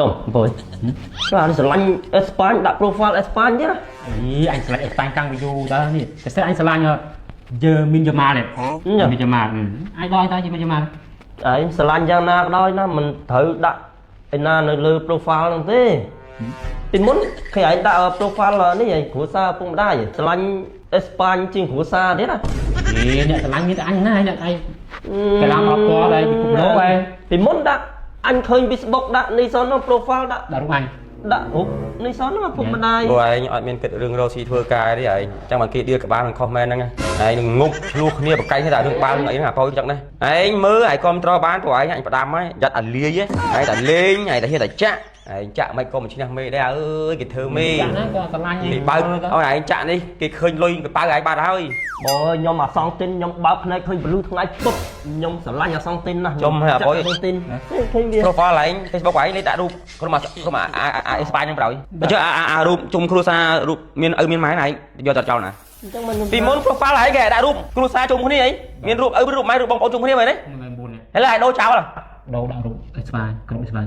ចុះបងបាទស្រឡាញ់អេស្ប៉ាញដាក់ profile អេស្ប៉ាញទៀតណា អីអញស្រឡាញ់អេស្ប៉ាញតាំងពីយូរតើនេះតែស្អីអញស្រឡាញ់យើមីនយ៉ាម៉ាល់នេះមីនយ៉ាម៉ាល់អញដល់តើយមីនយ៉ាម៉ាល់ ឯងស្រឡាញ់យ៉ាងណាក៏ដោយណាមិនត្រូវដាក់ឯណានៅលើ profile ហ្នឹងទេពីមុនគេឯងដាក់ profile នេះឯងគ្រួសារឪពុកម្ដាយស្រឡាញ់អេស្ប៉ាញជាងគ្រួសារទៀតណា អេអ្នកស្រឡាញ់មានតែអញណាអ្នកឯងកន្លងអត់ពណ៌ដែរពិភពលោកឯង ពីមុនដាក់អញឃើញ Facebook ដាក់នេះសននោះ profile ដាក់ ដាក់រូបអញ ដាក់រូបនេះសននោះឪពុកម្ដាយ ព្រោះឯងអត់មានគិតរឿងរកស៊ីធ្វើការទេឯងចាំបើគេដៀលក្បាលនឹងខុសមែនហ្នឹងឯងនឹងងប់ឆ្លោះគ្នាប្រកែកគ្នាតែរឿងបាល់អីហ្នឹងអាប៉ោចឹងណាឯងមើលឯងគ្រប់ត្របានព្រោះឯងអញផ្ដាំហើយយ៉ាត់អាលាយឯងតែលេងឯងតែហ៊ានតែចាក់ឯងចាក់មិនក៏មិនឈ្នះមេដែរអើយគេធ្វើមេ ចាក់ណាក៏ស្រឡាញ់ គេបើកឲ្យឯងចាក់នេះគេឃើញលុយកប៉ៅឯងបាត់ហើយ បើខ្ញុំអាសងទិនខ្ញុំបើកភ្នែកឃើញពលឺថ្ងៃពុបខ្ញុំស្រឡាញ់អាសងទិនណាស់ ចំហើយអាប៉ោ សងទិនឃើញវា profile ឯង Facebook ឯងលេខដាក់រូបក្រុមក្រុមអាអេស្ប៉ាញហ្នឹងប្រយចុះអារូបជុំគ្រួសាររូបមានឪមានម៉ែឯងយកតែចោលណា អញ្ចឹងមិន ពីមុន profile ឯងគេដាក់រូបគ្រួសារជុំគ្នាអីមានរូបឪរូបម៉ែរូបបងប្អូនជុំគ្នាមែនទេ មួយនេះ ឥឡូវឯងដូរចោល ដូរដាក់រូបអេស្ប៉ាញក្រុមអេស្ប៉ាញ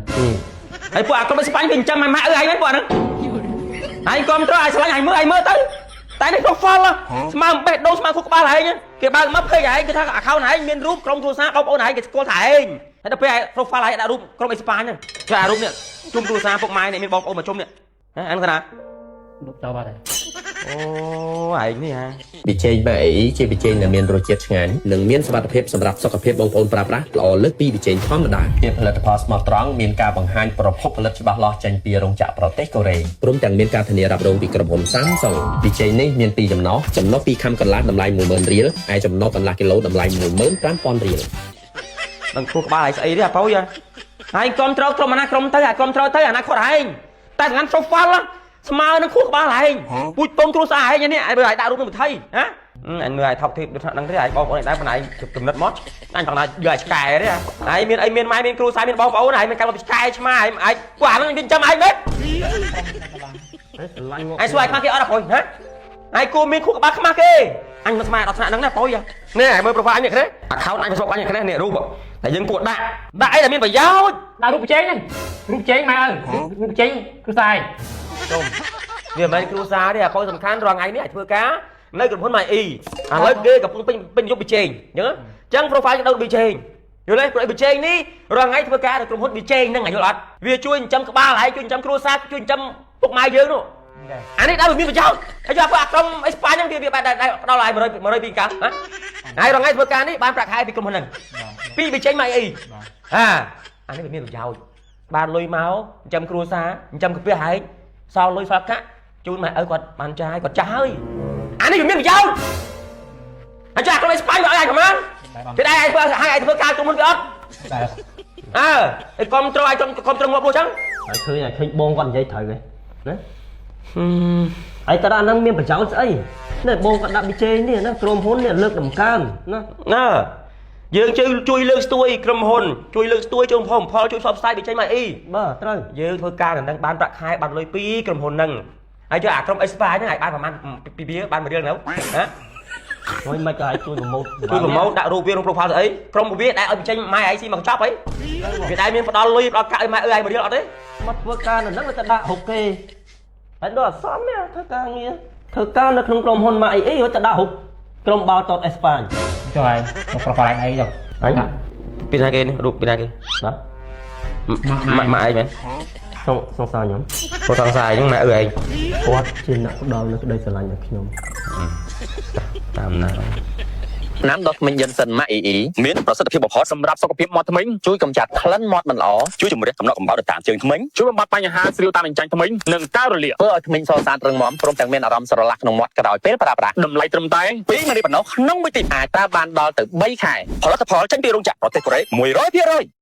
ហើយពួកអាក្រុមអេស្ប៉ាញគេចិញ្ចឹមម៉ែម៉ាក់ឪឯងមែនពួកអាហ្នឹងឯងគ្រប់ត្រឯងឆ្លាញ់ឯងមើលឯងមើលទៅតែនេះ profile ស្មើបេះដូងស្មើខួរក្បាលឯងគេបើកមកភេកឯងគេថា account ឯងមានរូបក្រុមគ្រួសារបងប្អូនឯងគេស្គាល់ថាឯងហើយដល់ពេលឯង profile ឯងដាក់រូបក្រុមអេស្ប៉ាញហ្នឹងចុះអារូបនេះជុំគ្រួសារពុកម៉ែនេះមានបងប្អូនមកជុំនេះហ៎អានថាណា លុបចោលបាត់ហើយ អូឯងនេះហ่า ប៊ីចេងម៉ាអេជាប៊ីចេងដែលមានរសជាតិឆ្ងាញ់និងមានសុវត្ថិភាពសម្រាប់សុខភាពបងប្អូនប្រើប្រាស់ល្អលើសពីប៊ីចេងធម្មតាជាផលិតផលស្មោះត្រង់មានការបង្ហាញប្រភពផលិតច្បាស់លាស់ចេញពីរោងចក្រប្រទេសកូរ៉េព្រមទាំងមានការធានារ៉ាប់រងពីក្រុមហ៊ុន Samsung ប៊ីចេងនេះមានពីរចំណុះចំណុះ2ខាំកន្លះតម្លៃ10000រៀលឯចំណុះកន្លះគីឡូតម្លៃ15000រៀល នឹងខួរក្បាលឯងស្អីទេអាប៉ូយហើយគ្រប់ត្រក្រុមអាណាក្រុមទៅអាគ្រប់ត្រទៅអាណាខត់ឯងតែសំខាន់ profile ស្មើនឹងខួរក្បាលឯងពូជពងគ្រួសារឯងនេះឯងមើលឯងដាក់រូបនឹងវិធីហ៎អញមើលឯងថោកធីបដូចថ្នាក់ហ្នឹងទេឯងបងប្អូនឯងដែរប៉ុន្តែចំណិតមកអញចង់ថាយកឯងឆ្កែទេឯងមានអីមានម៉ែមានគ្រួសារមានបងប្អូនឯងមានកម្មវិធីឆ្កែឆ្មាឯងឯងពួកអាហ្នឹងវាចាំឯងមែន ស្រឡាញ់ ឯងសួរឯងខ្មាស់គេអត់អាប្រុយហ៎ឯងគួរមានខួរក្បាលខ្មាស់គេអញមិនស្មានដល់ថ្នាក់ហ្នឹងណាប្រុយនេះឯងមើល profile អញនេះគ្នា account អញ Facebook អញនេះគ្នានេះរូបតែយើងគួរដាក់ដាក់អីដែលមានប្រយោជន៍ ដាក់រូបចេងហ្នឹងរូបចេងម៉ែឪរូបចេងគ្រួសារឯង ជុំវាមិនមែនគ្រួសារទេអាប្រុយសំខាន់រាល់ថ្ងៃនេះឲ្យធ្វើការនៅក្រុមហ៊ុន My E ឥឡូវគេកំពុងពេញពេញយុគប៊ីចេងអញ្ចឹងអញ្ចឹង profile គេដូរប៊ីចេងយល់ទេព្រោះប៊ីចេងនេះរាល់ថ្ងៃធ្វើការនៅក្រុមហ៊ុនប៊ីចេងហ្នឹងយល់អត់វាជួយចិញ្ចឹមក្បាលឯងជួយចិញ្ចឹមគ្រួសារជួយចិញ្ចឹមពុកម៉ែយើងនោះអានេះដើរវាមានប្រយោជន៍ហើយយកអាក្រុមអេស្ប៉ាញហ្នឹងវាវាបែរផ្ដល់ឲ្យ100 102កាលណាហើយរាល់ថ្ងៃធ្វើការនេះបានប្រាក់ខែពីក្រុមហ៊ុនហ្នឹងពីប៊ីចេង My E ហាអានេះវាមានប្រយោជន៍បានលុយមកចិញ្ចឹមគ្រួសារចិញ្ចឹមកាពះឯងសល់លុយសល់កាក់ជូនម៉ែឪគាត់បានចាយគាត់ចាស់ហើយអានេះវាមានប្រយោជន៍ហើយចាស់ក្រុមអេស្ប៉ាញវាឲ្យឯងប្រហែលគេដែរឯងធ្វើឲ្យឯងធ្វើការក្រុមហ៊ុនវាអត់ ដែរ អើឯកុំត្រូវឯងកុំត្រូវងាប់រស់ចឹង ហើយឃើញហើយឃើញបងគាត់និយាយត្រូវហ៎ណាហើយតើអាហ្នឹងមានប្រយោជន៍ស្អីនេះបងគាត់ដាក់ប៊ីចេងនេះណាក្រុមហ៊ុននេះលើកដំកើងណា ណាយើងជួយជួយលើកស្ទួយក្រុមហ៊ុនជួយលើកស្ទួយជួយបំផលជួយផ្សព្វផ្សាយប៊ីចេងមកអី បាទត្រូវ យើងធ្វើការនៅនឹងបានប្រាក់ខែបានលុយពីក្រុមហ៊ុនហ្នឹងហើយចុះអាក្រុមអេស្ប៉ាញហ្នឹងឲ្យបានប្រហែលពីវាបាន1រៀលនៅហ៎ ហើយមិនក៏ឲ្យជួយប្រម៉ូទ ជួយប្រម៉ូទដាក់រូបវាក្នុង profile ស្អីក្រុមវាដែលឲ្យបញ្ចេញម៉ែឯងស៊ីមកកញ្ចប់អីវាដែលមានផ្ដល់លុយផ្ដល់កាក់ឲ្យម៉ែអើឯង1រៀលអត់ទេ មកធ្វើការនៅហ្នឹងទៅដាក់ហុកគេហើយដល់អសមនេះធ្វើការងារធ្វើការនៅក្នុងក្រុមហ៊ុនម៉ាអីអីទៅដាក់ហុកក្រុមបាល់ទាត់អេស្ប៉ាញ ចុះឯង profile ឯងអីចុះ អញពីណាគេនេះរូបពីណាគេ បាទ ម៉ាក់ម៉ាក់ឯងមែន សងសង្សារខ្ញុំ គាត់សង្ស័យហ្នឹងម៉ែអើឯង គាត់ជាអ្នកផ្ដល់នូវក្តីស្រឡាញ់ឲ្យខ្ញុំ តាមណា ថ្នាំដុសធ្មេញយិនសិនម៉ាអ៊ីអ៊ី មានប្រសិទ្ធភាពបំផុត សម្រាប់សុខភាពមាត់ធ្មេញ ជួយកម្ចាត់ក្លិនមាត់មិនល្អ ជួយជំរះកំណកកំបោរទៅតាមជើងធ្មេញ ជួយបំបត្តិបញ្ហាស្រាវតាមអញ្ចាញធ្មេញនិងការរលាក ធ្វើឲ្យធ្មេញសស្អាតរឹងមាំព្រមទាំងមានអារម្មណ៍ស្រឡះក្នុងមាត់ក្រោយពេលប្រើប្រាស់ តម្លៃត្រឹមតែ 2នាទីប៉ុណ្ណោះក្នុងមួយទី អាចប្រើបានដល់ទៅ3ខែ ផលិតផលចេញពីរោងចក្រប្រទេសកូរ៉េ100%